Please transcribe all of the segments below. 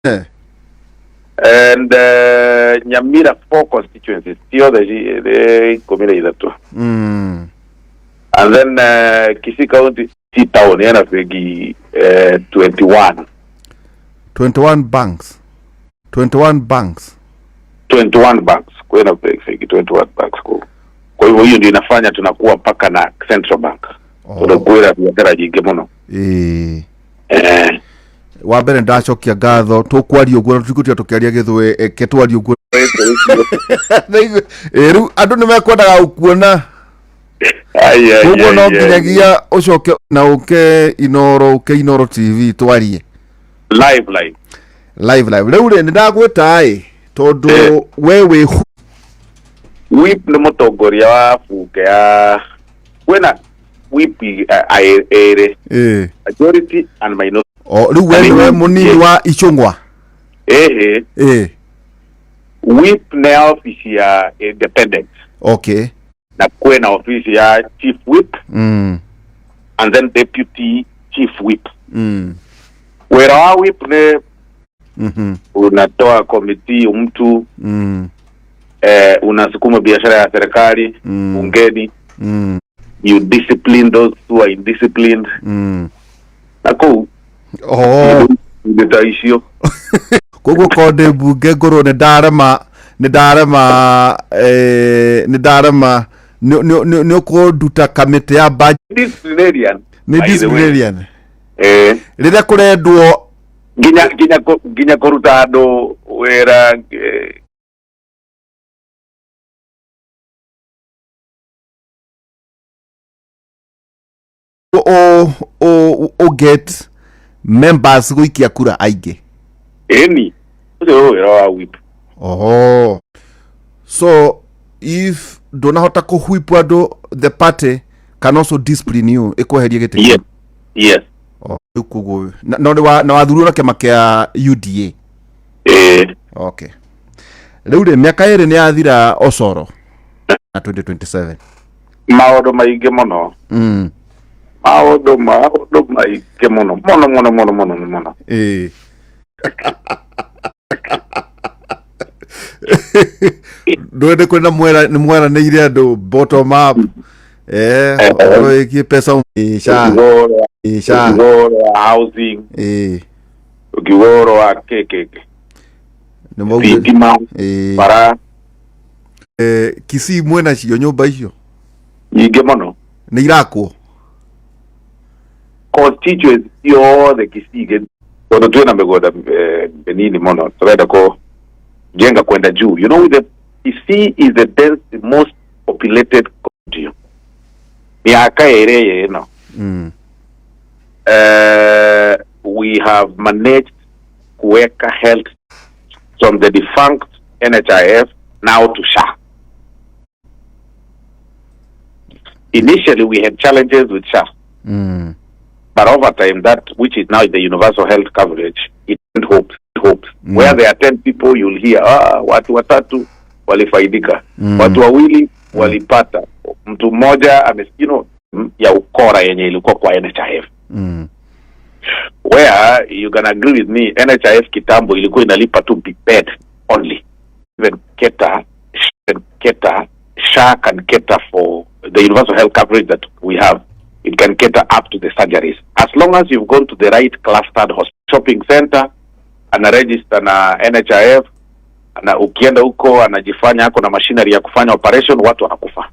And Nyamira four constituencies ciothe 13. And then Kisii County si town ena bengi 21. 21 banks, 21 banks. 21 banks, kwena bengi 21 banks kwa kwa hivyo hiyo ndio inafanya tunakuwa mpaka na central bank. Tondu kwĩra biacara nyingĩ mũno. Wa mbere ndacokia ngatho, tũkwaria ũguo na tũtigũtiga tũkĩaria gĩthwe eke twarie ũguo. Rĩu andũ nĩ mekwendaga gũkuona. Ai, ai, Koguo no ai, ai. nginyagia ũcoke na ũke Inoro, ũke Inoro TV twarie. Live, live. Live, live. Rĩu rĩ, nĩ ndagwĩta ĩ tondũ we wĩ Whip nĩ mũtongoria wa bunge ya kwĩna whip ĩrĩ, majority and minority. O rĩu we nĩwe mũnini wa Ichung'wa? Ĩhĩ. Whip nĩ office ya independent. Na kwĩna office ya chief whip and then deputy chief whip. Wĩra wa whip nĩ unatoa committee mtu, unasukuma biashara ya serikali bungeni, you discipline those who are indisciplined na kũu indo ta icio. Koguo korwo ndĩ mbunge ngorwo nĩ ndarema, nĩ ndarema, nĩ ndarema, nĩ ũkũnduta kamĩtĩ ya budget. Disciplinarian. Nĩ By the way. Disciplinarian. Rĩrĩa kũrendwo. Nginya kũruta andũ wĩra. O get members gũikia kura aingĩ. Ĩni, ũcio nĩ wĩra wa whip. Oho, so if ndũnahota kũhwip andũ, the party can also discipline you, ĩkweherie gĩtĩ kĩu. Yes. Oh, rĩu koguo no nĩ wa na wathurirwo na kĩama kĩa UDA? Ĩĩ. Okay, rĩu rĩ, mĩaka 2 nĩ yathira Osoro na 2027. Maũndũ maingĩ mũno. Maũndũ maingĩ mũno mũno mũno mũno mũno mũno. Ndũĩ nĩ kũrĩ na mwera nĩ mweranĩire andũ bottom up, ũhoro wĩgiĩ pesa SHA. Ũkiuga ũhoro wa SHA. Ũkiuga ũhoro wa housing, ũkiuga ũhoro wa kĩkĩkĩ, Nĩ maugire thitima, bara. Kisii mwena cio nyũmba icio nyingĩ mũno. Nĩ irakwo? Constituency ciothe Kisii tondũ twĩna mĩgũnda mĩnini mũno, tũrenda kujenga kwenda juu. You know, the Kisii is the dense most populated county. Mĩaka 2 ĩno, we have managed kuweka health from the defunct NHIF now to SHA. Initially, we had challenges with SHA, but over time, that which is now the universal health coverage, it hopes hopes. Where there are 10 people, you'll hear, "Ah, watu watatu walifaidika, watu wawili walipata, mtu mmoja ame ya ukora yenye ilikuwa kwa NHIF." Where you can agree with me, NHIF kitambo ilikuwa inalipa tu bed only. Even cater, SHA can cater for the universal health coverage that we have. It can cater up to the surgeries. As long as you've gone to the right clustered hospital, shopping center, ana register na NHIF, na ukienda huko anajifanya ako na machinery ya kufanya operation, watu wanakufa.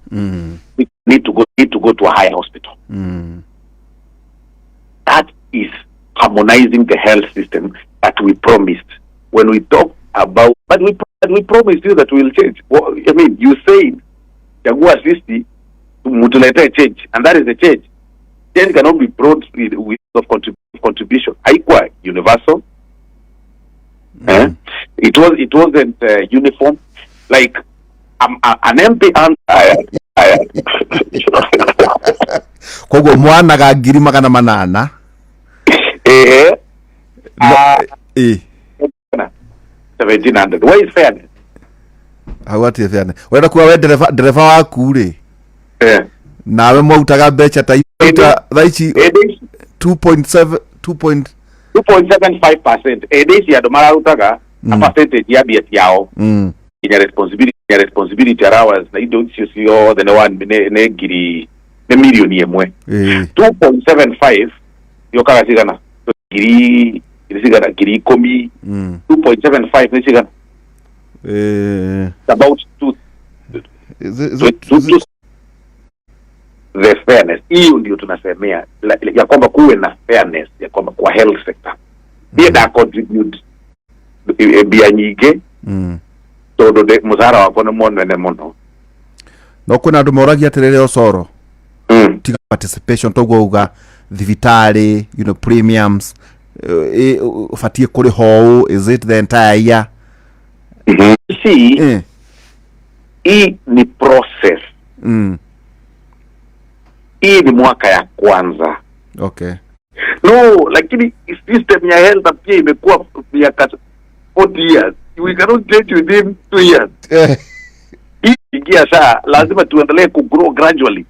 We need to go to a higher hospital. That is harmonizing the health system that we promised when we talk about, but we promised you that we will change. Well, I mean, you said, "Chagua sisi mtuletee change," and that is the change. Change cannot be brought with of contribution. Haikuwa universal, eh? It wasn't uniform like an MP and I, Koguo mwanaga 800,000? Eh. 1700. Where is fairness? Hau atirĩ fairness. Ũrenda kuga we ndereba waku rĩ, nawe mwautaga mbeca ta thaa ici Ĩndĩ 2.7 2 point 2.75% ĩndĩ ici andũ mararutaga na percentage ya mbia ciao. Nginya responsibility, nginya responsibility allowance na indo icio ciothe nĩ one, nĩ ngiri, nĩ mirioni 1. 2.75 yokaga cigana? Ngiri cigana? 10,000. 2.75 nĩ cigana? It's about two, Is two, it, two, is it, two. The fairness hiyo ndio tunasemea ya kwamba kuwe na fairness ya kwamba kwa health sector niĩ nda contribute mbia nyingĩ tondũ mũcara wakwa nĩ mũnene mũno. No kwĩna andũ moragia atĩrĩrĩ, Osoro, tiga participation toguo uga thibitarĩ, premiums ũbatiĩ kũrĩha ũũ, is it the entire year? See, hii ni process. Hii ni mwaka ya kwanza. No, lakini system ya health pia imekuwa miaka 40 years. We cannot change within 2 years. Hii ingia saa lazima tuendelee kugrow gradually.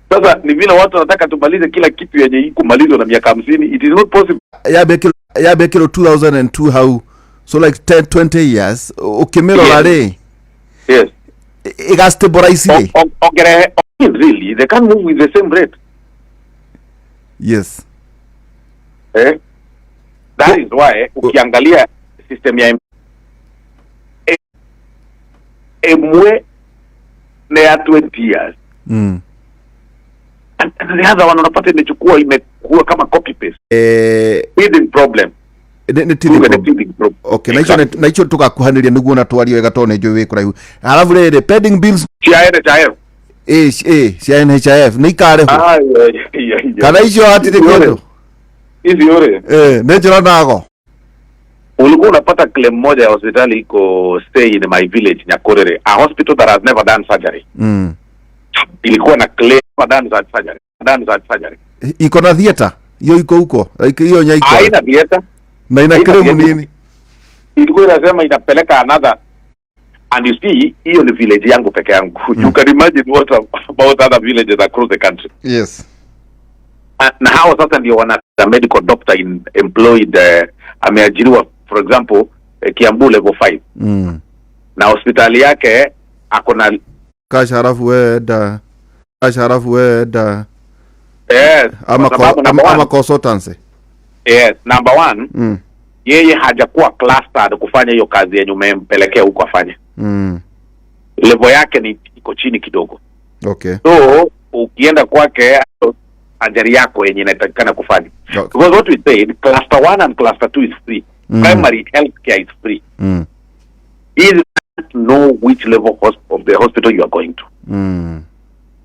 Sasa ni vile watu wanataka tumalize kila kitu yenye ikumalizwa na miaka 50. It is not possible. Yambĩkĩrwo 2002 hau, so like 10 20 years ũkĩmĩrora rĩ, ĩga stabilize rĩ? Ongerehe, really, they can't move with the same rate. Eh? That is why ukiangalia system ya emwe na ya 20 years and the other one unapata imechukua, imekuwa kama copy paste. Teething problem. Nĩ Tuge teething ni problem. Teething problem. Okay, na icio tũgakuhanĩria nĩguo na twarie wega tondũ nĩ njũĩ wĩ kũraihu. Halafu rĩrĩ, pending bills. Cia NHIF. Ĩ cia NHIF nĩ ikarĩhwo Ai, ai, ai, ai. kana icio hatirĩ kĩndũ? Hizi ure Nĩ njĩra nago. Ulikuwa unapata claim moja ya hospitali iko, stay in my village, Nyakorere, a hospital that has never done surgery, ilikuwa na claim done such surgery, done such surgery. Iko na theatre hiyo iko huko, like hiyo nyaiko? Haina theater. Na ina Haina claim theatre. nini? Ilikuwa inasema inapeleka another, and you see, hiyo ni village yangu peke yangu. You can imagine what about other villages across the country. Na hao sasa ndio wana a medical doctor in employed, ameajiriwa, for example, Kiambu level 5 na hospitali yake ako na Cash, halafu we enda cash, halafu we enda Yes, ama, kwa sababu number ama one, consultancy. Yes, number one, yeye hajakuwa clustered kufanya hiyo kazi yenye umempelekea huko afanye. Level yake ni iko chini kidogo. So ukienda kwake ajari yako yenye inatakikana kufanya, because what we said, cluster 1 and cluster 2 is free. Primary health care is free. Is know which level of the hospital you are going to.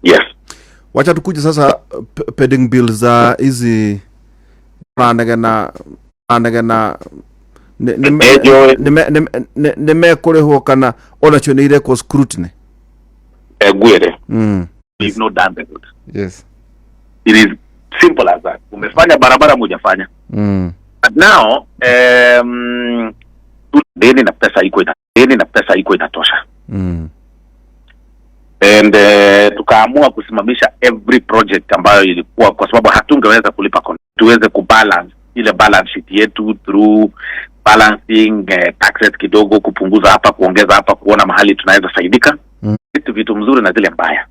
Yes. Wacha tukuje sasa pending bills za hizi ranegena ranegena Ejo. nĩ mekũrĩhwo kana onacio nĩ irekwo scrutiny? Egwere, we've not done the good. It is simple as that. Umefanya barabara, mujafanya. But now deni na pesa iko ina, deni na pesa iko inatosha. And tukaamua kusimamisha every project ambayo ilikuwa, kwa sababu hatungeweza kulipa tuweze kubalance ile balance sheet yetu through balancing taxes kidogo, kupunguza hapa, kuongeza hapa, kuona mahali tunaweza saidika. Vitu mzuri na zile mbaya.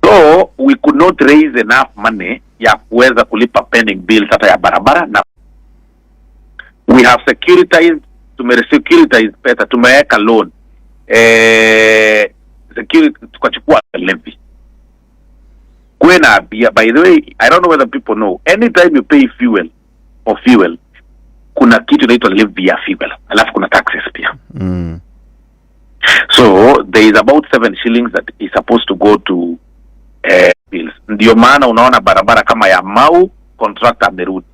So we could not raise enough money ya kuweza kulipa pending bills hata ya barabara, na we have securitized, tumesecuritize pesa, tumeweka loan, security, tukachukua levy kwena bia. By the way, I don't know whether people know, anytime you pay fuel or fuel, kuna kitu inaitwa levy ya fuel, alafu kuna taxes pia. So there is about 7 shillings that is supposed to go to bills. Ndio maana unaona barabara kama ya Mau, contractor amerudi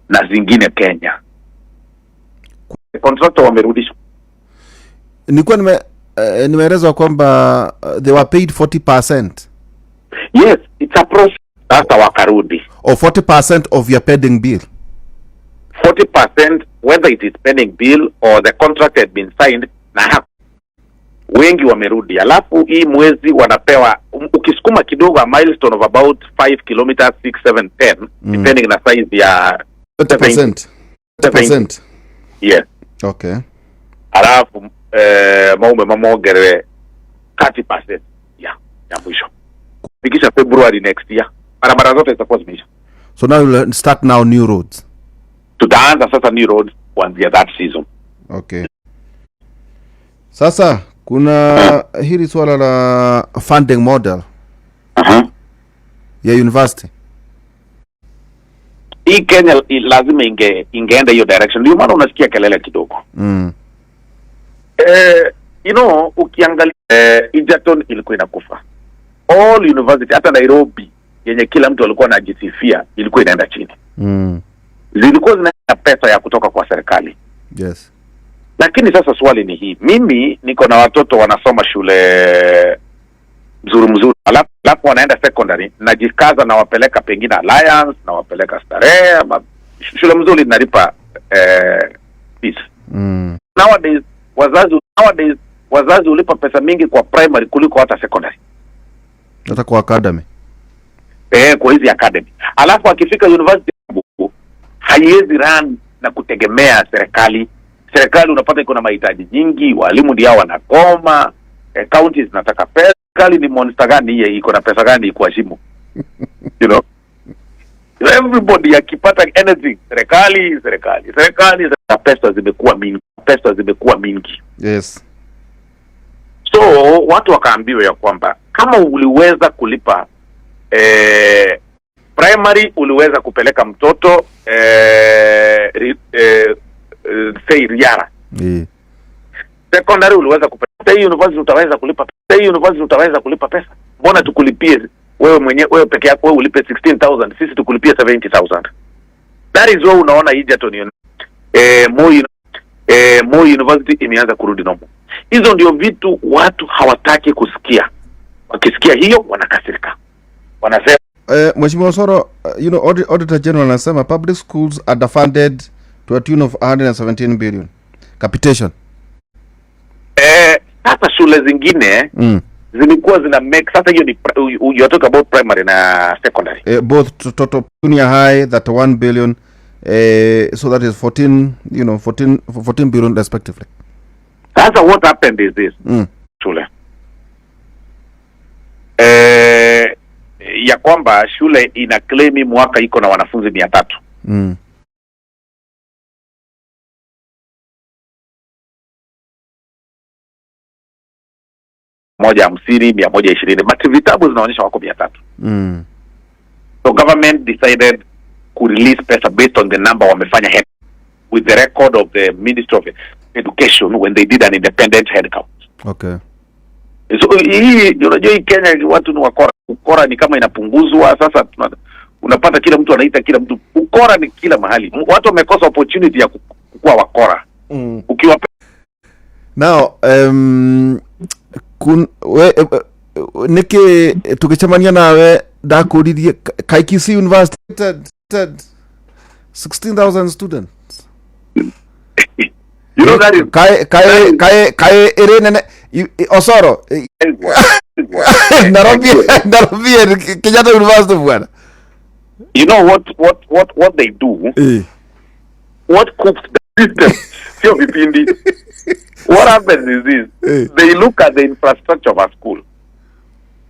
na zingine Kenya contractor wamerudishwa. Nilikuwa nimeelezwa kwamba they were paid 40%. Yes, it's a process. Sasa wakarudi. Or 40% of your pending bill. 40%, whether it is pending bill or the contract had been signed na Wengi wamerudi. Alafu hii mwezi wanapewa, ukisukuma kidogo, a milestone of about 5 kilometers, 6, 7, 10, depending na size ya 20%. 20%. Yes. Okay. Alafu maume mamongerere 30% ya mwisho fikisha February next year, barabara zote zitakuwa zimeisha. So now we'll start now new roads. Tutaanza sasa new roads kuanzia that season. Okay. Sasa kuna hili swala la funding model ya university. Hii Kenya lazima ingeenda hiyo direction. Ndio maana unasikia kelele kidogo. Ukiangalia, Egerton ilikuwa inakufa. All university, hata Nairobi yenye kila mtu alikuwa anajisifia, ilikuwa inaenda chini. Zilikuwa zina pesa ya kutoka kwa serikali. Lakini sasa swali ni hii: mimi niko na watoto wanasoma shule mzuri mzuri, alafu wanaenda secondary, najikaza nawapeleka pengine Alliance, nawapeleka Starehe, ama shule mzuri nalipa fees. Nowadays wazazi hulipa pesa mingi kwa primary kuliko hata secondary. Hata kwa academy. Eh, kwa hizi academy. Alafu akifika university haiwezi run na kutegemea serikali. Serikali unapata iko na mahitaji nyingi, walimu ndio hao wanagoma, counties zinataka pesa. Serikali ni monster gani hiyo? Iko na pesa gani ikuheshimu? Everybody akipata anything, serikali, serikali, serikali, pesa zimekuwa mingi, pesa zimekuwa mingi. So watu wakaambiwa ya kwamba kama uliweza kulipa primary, uliweza kupeleka mtoto say Riara, secondary uliweza kupeleka hii university, utaweza kulipa hii university, utaweza kulipa pesa. Mbona tukulipie wewe mwenyewe, wewe peke yako, wewe ulipe 16,000, sisi tukulipie 70,000? That is why unaona Egerton, Moi University imeanza kurudi normal. Hizo ndio vitu watu hawataki kusikia. Wakisikia hiyo wanakasirika, wanasema Mheshimiwa Osoro, Auditor General anasema public schools are underfunded to a tune of 117 billion. Capitation. Sasa shule zingine zilikuwa zina make, sasa hiyo ni you are talking about primary na secondary. Both total junior high 31 billion, so that is 14 you know 14 14 billion respectively. Sasa what happened is this: shule, ya kwamba shule ina claim mwaka iko na wanafunzi 300. 150, 120, but vitabu zinaonyesha wako 300. So government decided ku release pesa based on the number wamefanya head with the record of the Ministry of Education when they did an independent head count. So hii, unajua hii Kenya watu ni wakora. Ukora ni kama inapunguzwa sasa. Unapata kila mtu anaita kila mtu, ukora ni kila mahali. Watu wamekosa opportunity ya kukuwa wakora. Ukiwa Now kun we niki tugicemania nawe ndakuririe KQC University 16,000 students. You know that is Kae iri nene Osoro Nairobi Kenyatta University, bwana. You know what they do? What cooks the system sio vipindi. What happens is this: they look at the infrastructure of a school,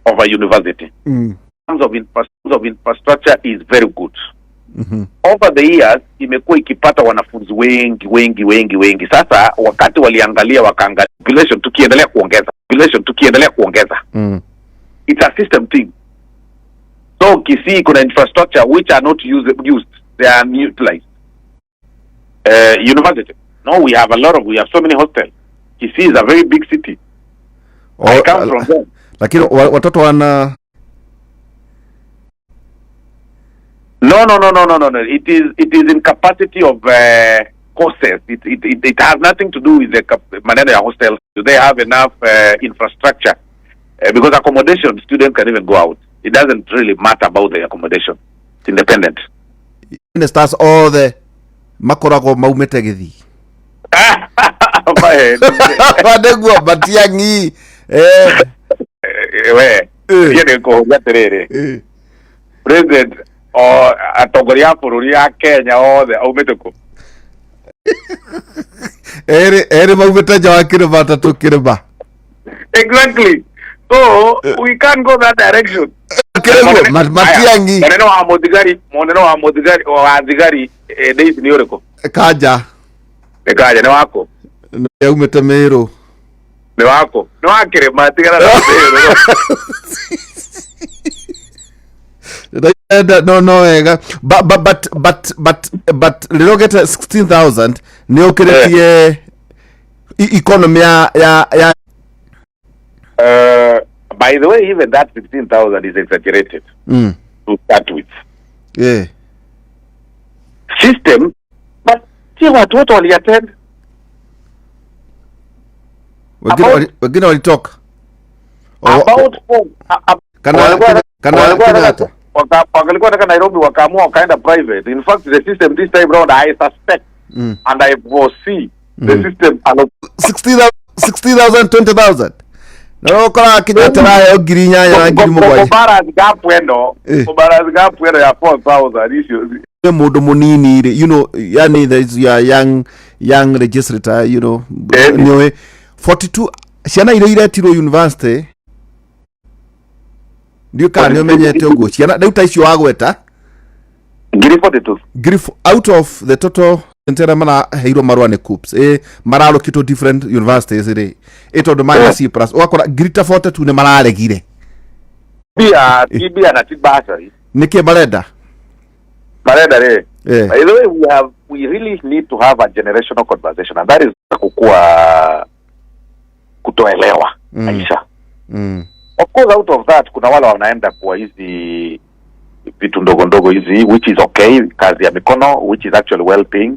of a university. Terms of infrastructure is very good. Over the years imekuwa ikipata wanafunzi wengi wengi wengi wengi. Sasa wakati waliangalia, wakaangalia population tukiendelea kuongeza, population tukiendelea kuongeza, it's a system thing. So Kisii kuna infrastructure which are not used, they are utilized. University, no, we have a lot of we have so many hostels. Kisii is a very big city. I come from there. Lakini watoto wana No. It is in capacity of courses. It has nothing to do with the maneno ya hostel. Do they have enough infrastructure? Because accommodation, students can even go out. It doesn't really matter about the accommodation. It's independent. Ministers othe makoragwo maumĩte Gĩthii. Nĩguo Matiang'i. Eh, We Eh. niĩ nĩ kũhũria atĩrĩrĩ, eh. president o atongoria a bũrũri ya Kenya othe aumĩte kũ? Erĩ maumĩte nja wa kĩrĩma, atatũ kĩrĩma. Exactly, so we can't go that direction. Kĩrĩguo Matiang'i. Mũnene wa mũthigari, mũnene wa mũthigari wa thigari, Daisy, nĩ ũrĩkũ? Kanja. Nĩ Kanja. Nĩ wakũ? Aumĩte Mĩrũ. Nĩ wakũ? Nĩ wa kĩrĩma. Tigana na Mĩrũ. Ndenda- no wega, but rĩrĩa ũgete 16,000 nĩ ũkĩrĩtie economy ya By the way, even that 16,000 is exaggerated to start with. System, but si watu wote waliattend. Wengine wengine walitoka. About four, Kana kana walikuwa Kenyatta. Walikuwa wanataka Nairobi, wakaamua wakaenda private. In fact, the system this time round, I suspect and I foresee the system 60,000, 60,000, 20,000 na ũkoraga Kenyatta araheo 8,000 na 7,000. Kubalance gap ĩno, kubalance gap ĩno ya 4000 icio. Nĩ mũndũ mũnini rĩ, yani there is your young legislator. Nĩũĩ 42 ciana iria iretirwo university, ndiũ kana nĩ ũmenyete ũguo, ciana rĩu ta icio wagweta. Ngiri 42. Ngiri out of the total arĩa maraheirwo marũa nĩ KUCCPS, mararũkĩtwo different universities rĩ, ĩ tondũ marĩ na C plus, ũgakora ngiri ta 42 nĩ mararegire. Bia ti bia na ti bursary. Nĩkĩ marenda? Marenda rĩ, Eh. by the way, we really need to have a generational conversation, and that is kukua kutoelewa maisha. Of course, out of that kuna wale wanaenda kwa hizi vitu ndogo ndogo hizi, which is okay, kazi ya mikono, which is actually well paying,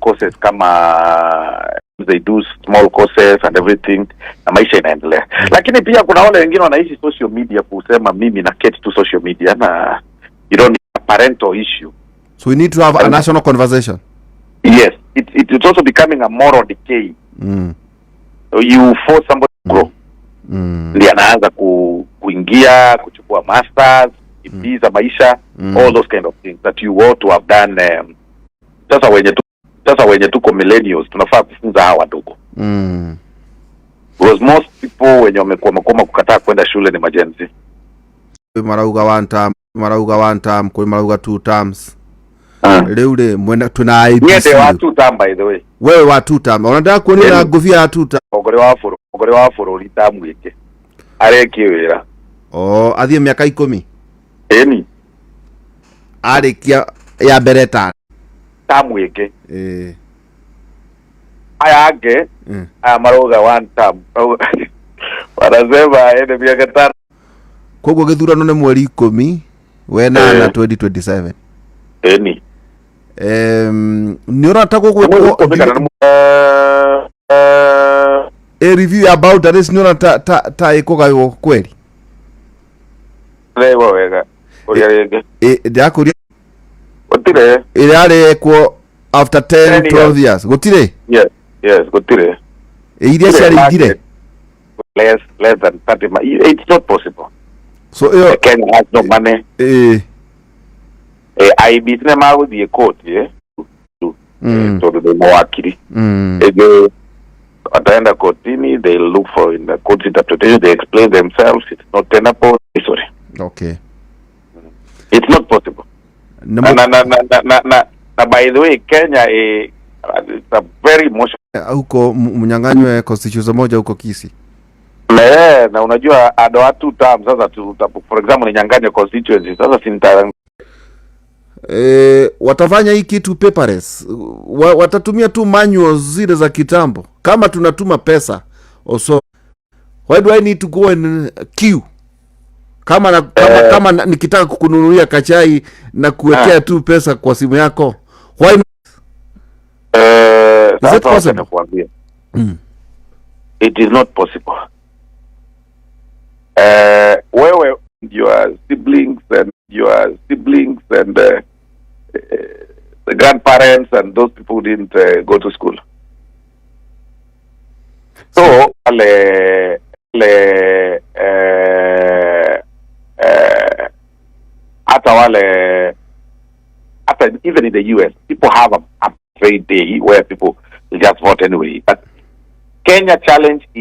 courses kama they do small courses and everything, na maisha inaendelea. Lakini pia kuna wale wengine wanaishi social media, kusema mimi na keti tu social media, na you don't need a parental issue. So we need to have a national conversation. Yes, it's also becoming a moral decay. So you force somebody to grow, ndiye anaanza kuingia kuchukua masters za maisha, all those kind of things that you ought to have done. Sasa wenye tuko millennials tunafaa kufunza hawa wadogo, because most people wenye wamekuwa wamekoma kukataa kwenda shule ni ma-Gen Z. Kwĩ marauga one term, marauga one term, kwĩ marauga two terms. Rĩu rĩ mwena twĩna Niĩ IEBC. ndĩ wa two term, by the way. Wewe wa two term, ona ndakuonire na ngũbia ya two term. Mũtongoria wa bũrũri tamwĩke arekie wĩra. O athiĩ mĩaka 10. Ĩni. Arĩkia ya mbere ĩtano. Tamwĩke. Eh. Aya angĩ, aya marauga one term, wanasema aende miaka 5. Koguo gĩthurano nĩ mweri 18 Eh. 2027. Ĩni. Nĩ ũrata Mweri 10 kana gũgwĩkwo nĩ a review ya boundaries, nĩ ũrona ta ĩkũgaywo kweri? Ndĩraigua wega, ũrĩa rĩngĩ? Ndĩrakũria. Gũtirĩ. Ĩrĩa yarĩ ĩkwo after 10 10 12 years, gũtirĩ? Yes, gũtirĩ. Ĩ, iria ciarĩ ithire. Less than 30, it's not possible. So ĩyo Kenya has no money. IEBC nĩ magũthiĩ court, tondũ nĩ mawakiri. Ĩngĩ wataenda kotini, they look for in the court interpretation, they explain themselves, it's not tenable, sorry. It's not possible. Nĩ na na by the way, Kenya, it's a very emotional Huko mnyang'anywe constituency moja huko Kisii. Na unajua andũ a two term sasa tu, for example, ninyang'anywe constituency sasa sinta Watafanya hii kitu paperless. Watatumia tu manuals zile za kitambo kama tunatuma pesa also. Why do I need to go and queue kama, kama nikitaka kukununulia kachai na kuwekea tu pesa kwa simu yako, why Is it Sasa wacha possible? nikuambie. It is not possible. Wewe, your siblings and the grandparents and those people who didn't go to school. So wale wale hata wale hata even in the US people have a trade day where people just vote anyway. But Kenya challenge is